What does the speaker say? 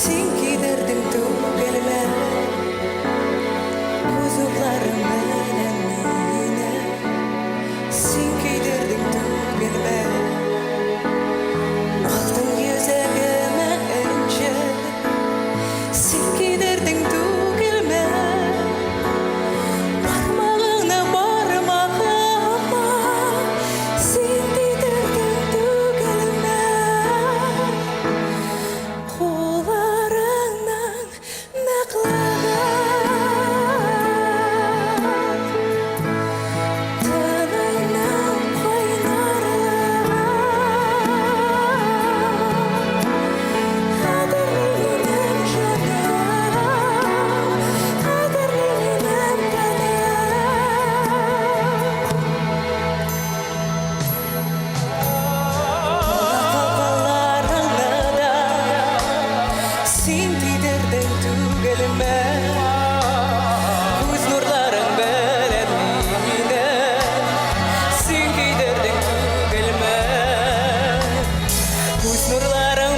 Син кидердең түгелме? Күз укларың белән мине Син көйдердең түгелме? Алтын йөзегемә энҗе Син кидердең түгелме? Бармагыңны бармагыма Син тидердең түгелме? Кулларыңның ныклыгын, Тыныңның кайнарлыгын Кадерли минем җаным, Кадерли минем тәнем. Калкаларыңны да син тидердең түгелме? Күз нурларың белән мине син көйдердең түгелме? Күз нурларың